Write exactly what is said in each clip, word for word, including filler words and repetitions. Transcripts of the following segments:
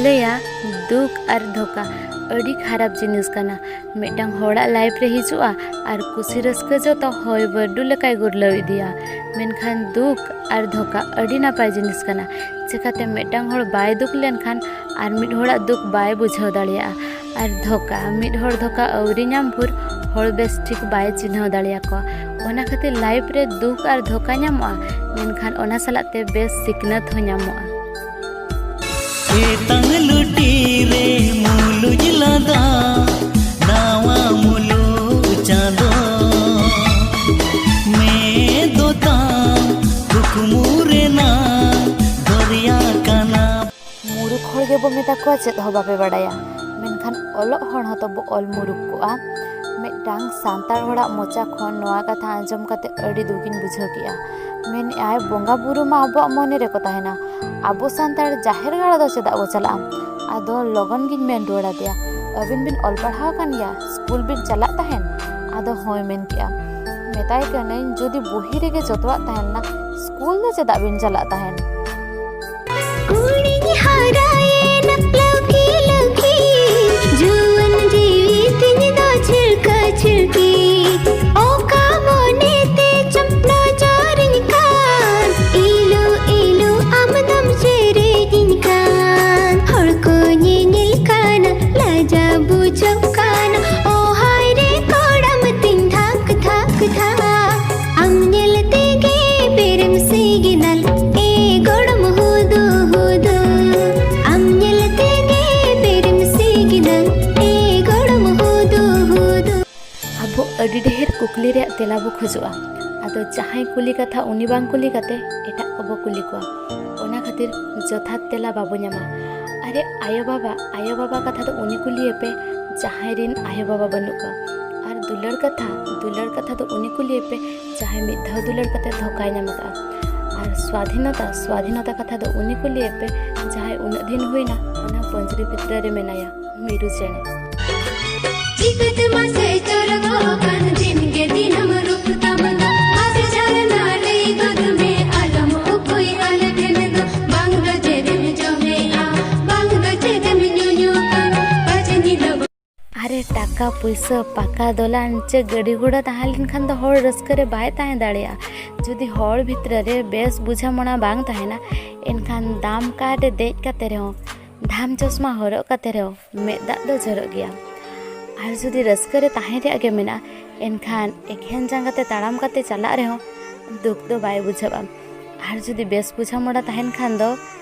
ᱞᱟᱹᱭᱟ, ᱫᱩᱠ ᱟᱨ ᱫᱷᱳᱠᱟ ᱟᱹᱰᱤ ᱠᱷᱟᱨᱟᱯ ᱡᱤᱱᱤᱥ ᱠᱟᱱᱟ᱾ ᱢᱤᱫᱴᱟᱝ ᱦᱚᱲᱟᱜ ᱞᱟᱭᱤᱯᱷ ᱨᱮ ᱦᱤᱡᱩᱜᱼᱟ ᱟᱨ ᱠᱩᱥᱤ ᱨᱟᱹᱥᱠᱟᱹ ᱡᱚᱛᱚ ᱦᱚᱭ ᱵᱟᱹᱨᱰᱩ ᱞᱮᱠᱟᱭ ᱜᱩᱨᱞᱟᱹᱣ ᱤᱫᱤᱭᱟ᱾ ᱢᱮᱱᱠᱷᱟᱱ ᱫᱩᱠ ᱟᱨ ᱫᱷᱳᱠᱟ ᱟᱹᱰᱤ ᱱᱟᱯᱟᱭ ᱡᱤᱱᱤᱥ ᱠᱟᱱᱟ᱾ ᱪᱮᱠᱟᱛᱮ ᱢᱤᱫᱴᱟᱝ ᱦᱚᱲ ᱵᱟᱭ ᱫᱩᱠ ᱞᱮᱱᱠᱷᱟᱱ ᱟᱨ ᱢᱤᱫ ᱦᱚᱲᱟᱜ ᱫᱩᱠ ᱵᱟᱭ ᱵᱩᱡᱷᱟᱹᱣ ᱫᱟᱲᱮᱭᱟᱜᱼᱟ᱾ ᱟᱨ ᱫᱷᱳᱠᱟ, ᱢᱤᱫ ᱦᱚᱲ ᱫᱷᱳᱠᱟ ᱟᱹᱣᱨᱤ ᱧᱟᱢ ᱵᱷᱳᱨ ᱦᱚᱲ ᱵᱮᱥ ᱴᱷᱤᱠ ᱵᱟᱭ ᱪᱤᱱᱦᱟᱹᱣ ᱫᱟᱲᱮᱭᱟᱠᱚᱣᱟ᱾ ᱚᱱᱟ ᱠᱷᱟᱹᱛᱤᱨ ᱞᱟᱭᱤᱯᱷ ᱨᱮ ᱫᱩᱠ ᱟᱨ ᱫᱷᱳᱠᱟ ᱧᱟᱢᱚᱜᱼᱟ, ᱢᱮᱱᱠᱷᱟᱱ ᱚᱱᱟ ᱥᱟᱞᱟᱜ ᱛᱮ ᱵᱮᱥ ᱥᱤᱠᱷᱱᱟᱹᱛ ᱦᱚᱸ ᱧᱟᱢᱚᱜᱼᱟ᱾ ᱮᱛᱟᱝ ᱞᱩᱴᱤ ᱨᱮ ᱢᱩᱞᱩᱡ ᱞᱟᱫᱟ ᱱᱟᱣᱟ ᱢᱩᱞᱩᱡ ᱪᱟᱸᱫᱚ᱾ ᱢᱮᱫ ᱫᱚ ᱛᱟᱢ ᱠᱩᱠᱢᱩ ᱨᱮᱱᱟᱜ ᱫᱚᱨᱭᱟ ᱠᱟᱱᱟ᱾ ᱢᱩᱨᱩᱠᱷ ᱦᱚᱲ ᱜᱮᱵᱚ ᱢᱮᱛᱟ ᱠᱚᱣᱟ ᱪᱮᱫ ᱦᱚᱸ ᱵᱟᱯᱮ ᱵᱟᱰᱟᱭᱟ, ᱢᱮᱱᱠᱷᱟᱱ ᱚᱞᱚᱜ ᱦᱚᱲ ᱦᱚᱸ ᱛᱚᱵᱚ ᱚᱞ ᱢᱩᱨᱩᱠᱷ ᱠᱚᱜᱼᱟ᱾ ᱢᱤᱫᱴᱟᱝ ᱥᱟᱱᱛᱟᱲ ᱦᱚᱲᱟᱜ ᱢᱚᱪᱟ ᱠᱷᱚᱱ ᱱᱚᱣᱟ ᱠᱟᱛᱷᱟ ᱟᱸᱡᱚᱢ ᱠᱟᱛᱮ ᱟᱹᱰᱤ ᱫᱩᱠᱤᱧ ᱵᱩᱡᱷᱟᱹᱣ ᱠᱮᱜᱼᱟ᱾ ᱢᱮᱱᱮᱜᱼᱟᱭ, ᱵᱚᱸᱜᱟ ᱵᱩᱨᱩ ᱢᱟ ᱟᱵᱚᱣᱟᱜ ᱢᱚᱱᱮ ᱨᱮᱠᱚ ᱛᱟᱦᱮᱱᱟ, ᱟᱵᱚ ᱥᱟᱱᱛᱟᱲ ᱡᱟᱦᱮᱨ ᱜᱟᱲ ᱫᱚ ᱪᱮᱫᱟᱜ ᱵᱚ ᱪᱟᱞᱟᱜᱼᱟ? ᱟᱫᱚ ᱞᱚᱜᱚᱱ ᱜᱤᱧ ᱢᱮᱱ ᱨᱩᱣᱟᱹᱲ ᱟᱫᱮᱭᱟ, ᱟᱹᱵᱤᱱ ᱵᱤᱱ ᱚᱞ ᱯᱟᱲᱦᱟᱣ ᱟᱠᱟᱱ ᱜᱮᱭᱟ? ᱥᱠᱩᱞ ᱵᱤᱱ ᱪᱟᱞᱟᱜ ᱛᱟᱦᱮᱱ? ᱟᱫᱚ ᱦᱳᱭ ᱢᱮᱱ ᱠᱮᱜᱼᱟ᱾ ᱢᱮᱛᱟᱭ ᱠᱟᱹᱱᱟᱹᱧ, ᱡᱩᱫᱤ ᱵᱩᱦᱤ ᱨᱮᱜᱮ ᱡᱚᱛᱚᱣᱟᱜ ᱛᱟᱦᱮᱱᱟ, ᱥᱠᱩᱞ ᱫᱚ ᱪᱮᱫᱟᱜ ᱵᱤᱱ ᱪᱟᱞᱟᱜ ᱛᱟᱦᱮᱱ? ᱠᱩᱲᱤᱧ ᱦᱟᱨᱟᱭᱮᱱᱟ ᱞᱟᱹᱣᱠᱤ ᱞᱟᱹᱣᱠᱤ, ᱡᱩᱣᱟᱹᱱ ᱡᱤᱣᱤ ᱛᱤᱧ ᱫᱚ ᱪᱷᱤᱞᱠᱟᱹ ᱪᱷᱤᱞᱠᱤ᱾ ᱚᱠᱟ ᱢᱚᱱᱮ ᱛᱮ ᱪᱚᱢ ᱱᱚᱡᱚᱨᱤᱧ ᱠᱟᱱ, ᱤᱞᱩ ᱤᱞᱩ ᱟᱢ ᱫᱚᱢ ᱪᱮᱨᱮᱡᱤᱧ ᱠᱟᱱ᱾ ᱦᱚᱲ ᱠᱚ ᱧᱮᱧᱮᱞ ᱠᱟᱱᱟ, ᱞᱟᱡᱟ ᱵᱩᱡᱷᱟᱹᱜ ᱠᱟᱱᱟ, ᱚ ᱦᱟᱭ ᱨᱮ ᱠᱚᱲᱟᱢ ᱛᱤᱧ ᱫᱷᱟᱠ ᱫᱷᱟᱠ ᱫᱷᱟᱠ᱾ ᱟᱢ ᱧᱮᱞ ᱛᱮᱜᱮ ᱯᱮᱨᱮᱢ ᱥᱤᱜᱤᱱᱟᱞ, ᱮ ᱜᱚᱲᱚᱢ ᱦᱩᱫᱩ ᱦᱩᱫᱩ᱾ ᱟᱢ ᱧᱮᱞ ᱛᱮᱜᱮ ᱯᱮᱨᱮᱢ ᱥᱤᱜᱤᱱᱟᱞ, ᱮ ᱜᱚᱲᱚᱢ ᱦᱩᱫᱩ ᱦᱩᱫᱩ᱾ ᱟᱵᱚ ᱟᱹᱰᱤ ᱰᱷᱮᱨ ᱠᱩᱠᱞᱤ ᱨᱮᱭᱟᱜ ᱛᱮᱞᱟ ᱵᱚ ᱠᱷᱚᱡᱚᱜᱼᱟ, ᱟᱫᱚ ᱡᱟᱦᱟᱸᱭ ᱠᱩᱞᱤ ᱠᱟᱛᱷᱟ ᱩᱱᱤ ᱵᱟᱝ ᱠᱩᱞᱤ ᱠᱟᱛᱮ ᱮᱴᱟᱜ ᱠᱚᱵᱚ ᱠᱩᱞᱤ ᱠᱚᱣᱟ᱾ ᱚᱱᱟ ᱠᱷᱟᱹᱛᱤᱨ ᱡᱚᱛᱷᱟᱛ ᱛᱮᱞᱟ ᱵᱟᱵᱚ ᱧᱟᱢᱟ᱾ ᱟᱨᱮ ᱟᱭᱳᱼᱵᱟᱵᱟ, ᱟᱭᱳᱼᱵᱟᱵᱟ ᱠᱟᱛᱷᱟ ᱫᱚ ᱩᱱᱤ ᱠᱩᱞᱤᱭᱮᱯᱮ ᱡᱟᱦᱟᱸᱭ ᱨᱤᱱ ᱟᱭᱳᱼᱵᱟᱵᱟ ᱵᱟᱹᱱᱩᱜ ᱠᱚᱣᱟ᱾ ᱟᱨ ᱫᱩᱞᱟᱹᱲ ᱠᱟᱛᱷᱟ, ᱫᱩᱞᱟᱹᱲ ᱠᱟᱛᱷᱟ ᱫᱚ ᱩᱱᱤ ᱠᱩᱞᱤᱭᱮᱯᱮ ᱡᱟᱦᱟᱸᱭ ᱢᱤᱫ ᱫᱷᱟᱣ ᱫᱩᱞᱟᱹᱲ ᱠᱟᱛᱮ ᱫᱷᱳᱠᱟᱭ ᱧᱟᱢ ᱟᱠᱟᱫᱼᱟ᱾ ᱟᱨ ᱥᱣᱟᱫᱷᱤᱱᱚᱛᱟ, ᱥᱣᱟᱫᱷᱤᱱᱚᱛᱟ ᱠᱟᱛᱷᱟ ᱫᱚ ᱩᱱᱤ ᱠᱩᱞᱤᱭᱮᱯᱮ ᱡᱟᱦᱟᱸᱭ ᱩᱱᱟᱹᱜ ᱫᱤᱱ ᱦᱩᱭᱱᱟ ᱚᱱᱟ ᱯᱟᱹᱧᱡᱽᱨᱤ ᱵᱷᱤᱛᱨᱤ ᱨᱮ ᱢᱮᱱᱟᱭᱟ, ᱢᱤᱨᱩ ᱪᱮᱬᱮ᱾ ᱪᱤᱠᱟᱹᱛᱮ ᱢᱟᱥᱮ ᱪᱚᱨᱚᱜᱚᱜ ᱠᱟᱱ ᱫᱤᱱ ᱜᱮ ᱫᱤᱱᱟᱹᱢ ᱨᱩᱯ ᱛᱟᱢ ᱫᱚ? ᱢᱟᱥᱮ ᱡᱷᱟᱨᱱᱟ ᱞᱟᱹᱭ ᱜᱚᱫ ᱢᱮ, ᱟᱞᱚᱢ ᱚᱠᱚᱭ ᱟᱞᱮ ᱴᱷᱮᱱ ᱫᱚ᱾ ᱵᱟᱝ ᱫᱚ ᱡᱮᱨᱮᱢ ᱡᱚᱢᱮᱜᱼᱟ, ᱵᱟᱝ ᱫᱚ ᱟᱨᱮ, ᱴᱟᱠᱟ ᱯᱩᱭᱥᱟᱹ, ᱯᱟᱠᱟ ᱫᱚᱞᱟᱱ ᱪᱮ ᱜᱟᱹᱰᱤ ᱜᱷᱚᱲᱟ ᱛᱟᱦᱮᱸ ᱞᱮᱱᱠᱷᱟᱱ ᱫᱚ ᱦᱚᱲ ᱨᱟᱹᱥᱠᱟᱹ ᱨᱮ ᱵᱟᱭ ᱛᱟᱦᱮᱸ ᱫᱟᱲᱮᱭᱟᱜᱼᱟ᱾ ᱡᱩᱫᱤ ᱦᱚᱲ ᱵᱷᱤᱛᱨᱤ ᱨᱮ ᱵᱮᱥ ᱵᱩᱡᱷᱟᱹᱣ ᱢᱚᱱᱟ ᱵᱟᱝ ᱛᱟᱦᱮᱱᱟ, ᱮᱱᱠᱷᱟᱱ ᱫᱟᱢ ᱠᱟᱨ ᱨᱮ ᱫᱮᱡ ᱠᱟᱛᱮ ᱨᱮᱦᱚᱸ, ᱫᱟᱢ ᱪᱚᱥᱢᱟ ᱦᱚᱨᱚᱜ ᱠᱟᱛᱮ ᱨᱮᱦᱚᱸ ᱢᱮᱫ ᱫᱟᱜ ᱫᱚ ᱡᱚᱨᱚᱜ ᱜᱮᱭᱟ᱾ ᱟᱨ ᱡᱩᱫᱤ ᱨᱟᱹᱥᱠᱟᱹ ᱨᱮ ᱛᱟᱦᱮᱸ ᱨᱮᱭᱟᱜ ᱜᱮ ᱢᱮᱱᱟᱜᱼᱟ, ᱮᱱᱠᱷᱟᱱ ᱮᱠᱷᱮᱱ ᱡᱟᱸᱜᱟ ᱛᱮ ᱛᱟᱲᱟᱢ ᱠᱟᱛᱮ ᱪᱟᱞᱟᱜ ᱨᱮᱦᱚᱸ ᱫᱩᱠ ᱫᱚ ᱵᱟᱭ ᱵᱩᱡᱷᱟᱹᱜᱼᱟ᱾ ᱟᱨ ᱡᱩᱫᱤ ᱵᱮᱥ ᱵᱩᱡᱷᱟᱹᱣ ᱢᱚᱱᱟ ᱛᱟᱦᱮᱱ ᱠᱷᱟᱱ ᱫᱚ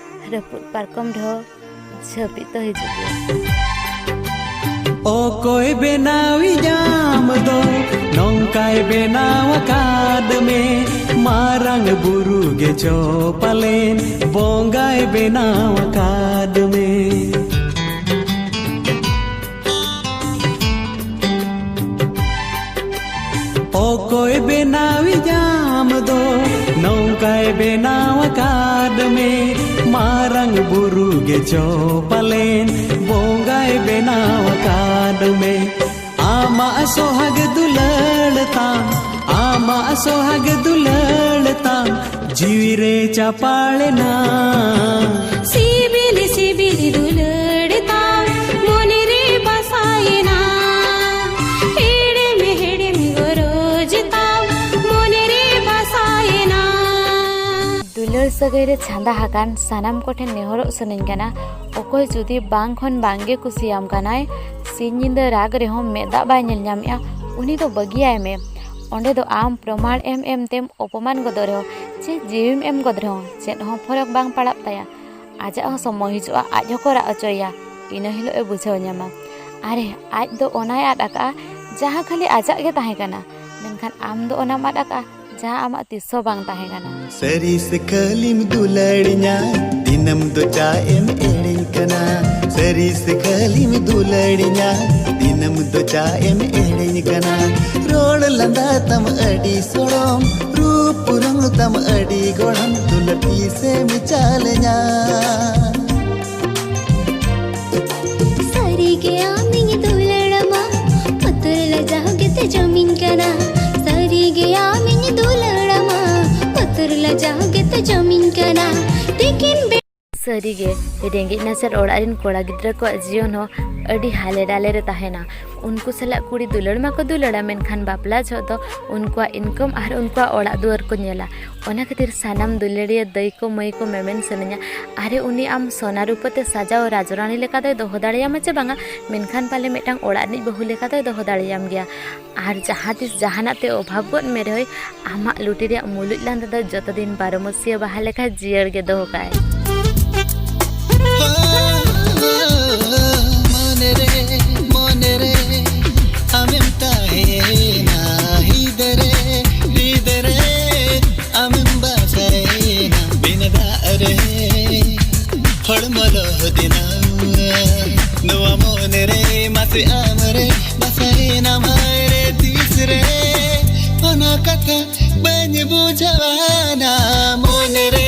ᱨᱟᱹᱯᱩᱫ ᱯᱟᱨᱠᱚᱢ ᱨᱮᱦᱚᱸ ᱡᱷᱟᱹᱯᱤᱫ ᱫᱚ ᱦᱤᱡᱩᱜ ᱜᱮᱭᱟ᱾ ᱚᱠᱚᱭ ᱵᱮᱱᱟᱣᱤᱡ ᱟᱢ ᱫᱚ ᱱᱚᱝᱠᱟᱭ ᱵᱮᱱᱟᱣ ᱟᱠᱟᱫ ᱢᱮ? ᱢᱟᱨᱟᱝ ᱵᱩᱨᱩ ᱜᱮ ᱪᱚ ᱯᱟᱞᱮᱱ ᱵᱚᱸᱜᱟᱭ ᱵᱮᱱᱟᱣ ᱟᱠᱟᱫ ᱢᱮ᱾ ᱚᱠᱚᱭ ᱵᱮᱱᱟᱣᱤᱡ ᱟᱢ ᱫᱚ ᱱᱚᱝᱠᱟᱭ ᱵᱮᱱᱟᱣ ᱟᱠᱟᱫ ᱢᱮ? ᱢᱟᱨᱟᱝ ᱵᱩᱨᱩ ᱜᱮ ᱪᱚ ᱯᱟᱞᱮᱱ ᱵᱚᱸᱜᱟᱭ ᱵᱮᱱᱟᱣ ᱟᱠᱟᱫ ᱢᱮ᱾ ᱟᱢᱟᱜ ᱥᱚᱦᱟᱜ ᱫᱩᱞᱟᱹᱲ ᱛᱟᱢ, ᱟᱢᱟᱜ ᱥᱚᱦᱟᱜ ᱫᱩᱞᱟᱹᱲ ᱛᱟᱢ ᱡᱤᱣᱤ ᱨᱮ ᱪᱟᱯᱟᱲᱮᱱᱟ᱾ ᱥᱤᱵᱤᱞ ᱥᱤᱵᱤᱞ ᱫᱩᱞᱟᱹᱲ ᱛᱟᱢ ᱢᱚᱱᱮ ᱨᱮ ᱵᱟᱥᱟᱭᱮᱱᱟ᱾ ᱦᱮᱲᱮᱢ ᱦᱮᱲᱮᱢ ᱜᱚᱨᱚᱡᱽ ᱛᱟᱢ ᱢᱚᱱᱮ ᱨᱮ ᱵᱟᱥᱟᱭᱮᱱᱟ᱾ ᱫᱩᱞᱟᱹᱲ ᱥᱟᱹᱜᱟᱹᱭ ᱨᱮ ᱪᱷᱟᱸᱫᱟ ᱟᱠᱟᱱ ᱥᱟᱱᱟᱢ ᱠᱚᱴᱷᱮᱱ ᱱᱮᱦᱚᱨᱚᱜ ᱥᱟᱱᱟᱧ ᱠᱟᱱᱟ, ᱚᱠᱚᱭ ᱡᱩᱫᱤ ᱵᱟᱝ ᱠᱷᱚᱱ ᱵᱟᱝ ᱜᱮ ᱠᱩᱥᱤᱭᱟᱢ ᱠᱟᱱᱟᱭ, ᱥᱤᱧ ᱧᱤᱫᱟᱹ ᱨᱟᱜᱽ ᱨᱮᱦᱚᱸ ᱢᱮᱫ ᱫᱟᱜ ᱵᱟᱭ ᱧᱮᱞ ᱧᱟᱢᱮᱜᱼᱟ, ᱩᱱᱤ ᱫᱚ ᱵᱟᱹᱜᱤᱭᱟᱭ ᱢᱮ᱾ ᱚᱸᱰᱮ ᱫᱚ ᱟᱢ ᱯᱨᱚᱢᱟᱬ ᱮᱢ ᱮᱢ ᱛᱮᱢ ᱚᱯᱚᱢᱟᱱ ᱜᱚᱫᱚᱜ ᱨᱮᱦᱚᱸ ᱪᱮ ᱡᱤᱣᱤᱢ ᱮᱢ ᱜᱚᱫ ᱨᱮᱦᱚᱸ ᱪᱮᱫ ᱦᱚᱸ ᱯᱷᱚᱨᱚᱠ ᱵᱟᱝ ᱯᱟᱲᱟᱜ ᱛᱟᱭᱟ᱾ ᱟᱡᱟᱜ ᱦᱚᱸ ᱥᱚᱢᱚᱭ ᱦᱤᱡᱩᱜᱼᱟ, ᱟᱡ ᱦᱚᱸᱠᱚ ᱨᱟᱜ ᱦᱚᱪᱚᱭᱮᱭᱟ, ᱤᱱᱟᱹ ᱦᱤᱞᱳᱜ ᱮ ᱵᱩᱡᱷᱟᱹᱣ ᱧᱟᱢᱟ᱾ ᱟᱨᱮ, ᱟᱡ ᱫᱚ ᱚᱱᱟᱭ ᱟᱫ ᱟᱠᱟᱜᱼᱟ ᱡᱟᱦᱟᱸ ᱠᱷᱟᱹᱞᱤ ᱟᱡᱟᱜ ᱜᱮ ᱛᱟᱦᱮᱸ ᱠᱟᱱᱟ, ᱢᱮᱱᱠᱷᱟᱱ ᱟᱢ ᱫᱚ ᱚᱱᱟᱢ ᱟᱫ ᱟᱠᱟᱜᱼᱟ ᱡᱟᱦᱟᱸ ᱟᱢᱟᱜ ᱛᱤᱥ ᱦᱚᱸ ᱵᱟᱝ ᱛᱟᱦᱮᱸ ᱠᱟᱱᱟ᱾ ᱥᱟᱹᱨᱤ ᱥᱮ ᱠᱷᱟᱹᱞᱤᱢ ᱫᱩᱞᱟᱹᱲᱤᱧᱟ, ᱫᱤᱱᱟᱹᱢ ᱫᱚ ᱪᱟ ᱮᱢ ᱮᱲᱮᱧ ᱠᱟᱱᱟ᱾ ᱥᱟᱹᱨᱤ ᱥᱮ ᱠᱷᱟᱹᱞᱤᱢ ᱫᱩᱞᱟᱹᱲᱤᱧᱟ, ᱫᱤᱱᱟᱹᱢ ᱫᱚ ᱪᱟ ᱮᱢ ᱮᱲᱮᱧ ᱠᱟᱱᱟ᱾ ᱨᱚᱲ ᱞᱟᱸᱫᱟ ᱛᱟᱢ ᱟᱹᱰᱤ ᱥᱚᱲᱚᱢ, ᱨᱩᱯ ᱨᱚᱝ ᱛᱟᱢ ᱟᱹᱰᱤ ᱜᱚᱲᱚᱢ, ᱫᱩᱞᱟᱹᱲ ᱛᱤᱥᱮᱢ ᱪᱟᱞᱮᱧᱟ? ᱥᱟᱹᱨᱤᱜᱮ ᱟᱢᱤᱧ ᱫᱩᱞᱟᱹᱲᱟᱢᱟ, ᱩᱛᱟᱹᱨ ᱞᱟᱡᱟᱣ ᱜᱮᱛᱮ ᱡᱚᱢᱤᱧ ᱠᱟᱱᱟ᱾ ᱥᱟᱹᱨᱤᱜᱮ ᱟᱢᱤᱧ ᱫᱩᱞᱟᱹᱲᱟᱢᱟ, ᱩᱛᱟᱹᱨ ᱞᱟᱡᱟᱣ ᱜᱮᱛᱮ ᱡᱚᱢᱤᱧ ᱠᱟᱱᱟ᱾ ᱛᱤᱠᱤᱱ ᱵᱮ- ᱥᱟᱹᱨᱤᱜᱮ, ᱨᱮᱸᱜᱮᱡ ᱱᱟᱪᱟᱨ ᱚᱲᱟᱜ ᱨᱮᱱ ᱠᱚᱲᱟ ᱜᱤᱫᱽᱨᱟᱹ ᱠᱚᱣᱟᱜ ᱡᱤᱭᱚᱱ ᱦᱚᱸ ᱟᱹᱰᱤ ᱦᱟᱞᱮ ᱰᱟᱞᱮ ᱨᱮ ᱛᱟᱦᱮᱱᱟ᱾ ᱩᱱᱠᱩ ᱥᱟᱞᱟᱜ ᱠᱩᱲᱤ ᱫᱩᱞᱟᱹᱲ ᱢᱟᱠᱚ ᱫᱩᱞᱟᱹᱲᱟ, ᱢᱮᱱᱠᱷᱟᱱ ᱵᱟᱯᱞᱟ ᱡᱚᱦᱚᱜ ᱫᱚ ᱩᱱᱠᱩᱣᱟᱜ ᱤᱱᱠᱟᱢ ᱟᱨ ᱩᱱᱠᱩᱣᱟᱜ ᱚᱲᱟᱜ ᱫᱩᱣᱟᱹᱨ ᱠᱚ ᱧᱮᱞᱟ᱾ ᱚᱱᱟ ᱠᱷᱟᱹᱛᱤᱨ ᱥᱟᱱᱟᱢ ᱫᱩᱞᱟᱹᱲᱤᱭᱟᱹ ᱫᱟᱹᱭ ᱠᱚ ᱢᱟᱹᱭ ᱠᱚ ᱢᱮᱢᱮᱱ ᱥᱟᱱᱟᱧᱟ, ᱟᱨᱮ, ᱩᱱᱤ ᱟᱢ ᱥᱚᱱᱟ ᱨᱩᱯᱟᱹ ᱛᱮ ᱥᱟᱡᱟᱣ ᱨᱟᱡᱽᱨᱟᱱᱤ ᱞᱮᱠᱟ ᱫᱚᱭ ᱫᱚᱦᱚ ᱫᱟᱲᱮᱭᱟᱢᱟ ᱪᱮ ᱵᱟᱝᱟ, ᱢᱮᱱᱠᱷᱟᱱ ᱯᱟᱞᱮ ᱢᱤᱫᱴᱟᱝ ᱚᱲᱟᱜ ᱨᱤᱱᱤᱡ ᱵᱟᱹᱦᱩ ᱞᱮᱠᱟ ᱫᱚᱭ ᱫᱚᱦᱚ ᱫᱟᱲᱮᱭᱟᱢ ᱜᱮᱭᱟ᱾ ᱟᱨ ᱡᱟᱦᱟᱸ ᱛᱤᱥ ᱡᱟᱦᱟᱱᱟᱜ ᱛᱮ ᱚᱵᱷᱟᱵᱽ ᱜᱚᱫ ᱢᱮ ᱨᱮᱦᱚᱸᱭ, ᱟᱢᱟᱜ ᱞᱩᱴᱤ ᱨᱮᱭᱟᱜ ᱢᱩᱞᱩᱡ ᱞᱟᱸᱫᱟ ᱫᱚ ᱡᱚᱛᱚ ᱫᱤᱱ ᱵᱟᱨᱚ ᱢᱟᱹᱥᱤᱭᱟᱹ ᱵᱟᱦᱟ ᱞᱮᱠᱟ ᱡᱤᱭᱟᱹᱲ ᱜᱮ ᱫᱚᱦᱚ ᱠᱟᱜᱼᱟᱭ᱾ ᱢᱚᱱᱮ ᱨᱮ, ᱢᱚᱱᱮ ᱨᱮ, ᱟᱢᱮᱢ ᱛᱟᱦᱮᱸᱭᱮᱱᱟ ᱦᱤᱫᱟᱹᱨᱮ, ᱦᱤᱫᱟᱹᱨᱮ, ᱟᱢᱮᱢ ᱵᱟᱥᱟᱭᱮᱱᱟ ᱵᱤᱱ ᱫᱟᱜ ᱨᱮ, ᱦᱚᱲᱢᱚ ᱞᱚᱦᱚᱫᱮᱱᱟ ᱱᱚᱣᱟ ᱢᱚᱱᱮ ᱨᱮ, ᱢᱟᱥᱮ ᱟᱢ ᱨᱮ ᱵᱟᱥᱟᱭᱮᱱᱟᱢ ᱦᱟᱭ ᱨᱮ ᱛᱤᱥ ᱨᱮ, ᱚᱱᱟ ᱠᱟᱛᱷᱟ ᱵᱟᱹᱧ ᱵᱩᱡᱷᱟᱹᱣᱟᱱᱟ ᱢᱚᱱᱮ ᱨᱮ᱾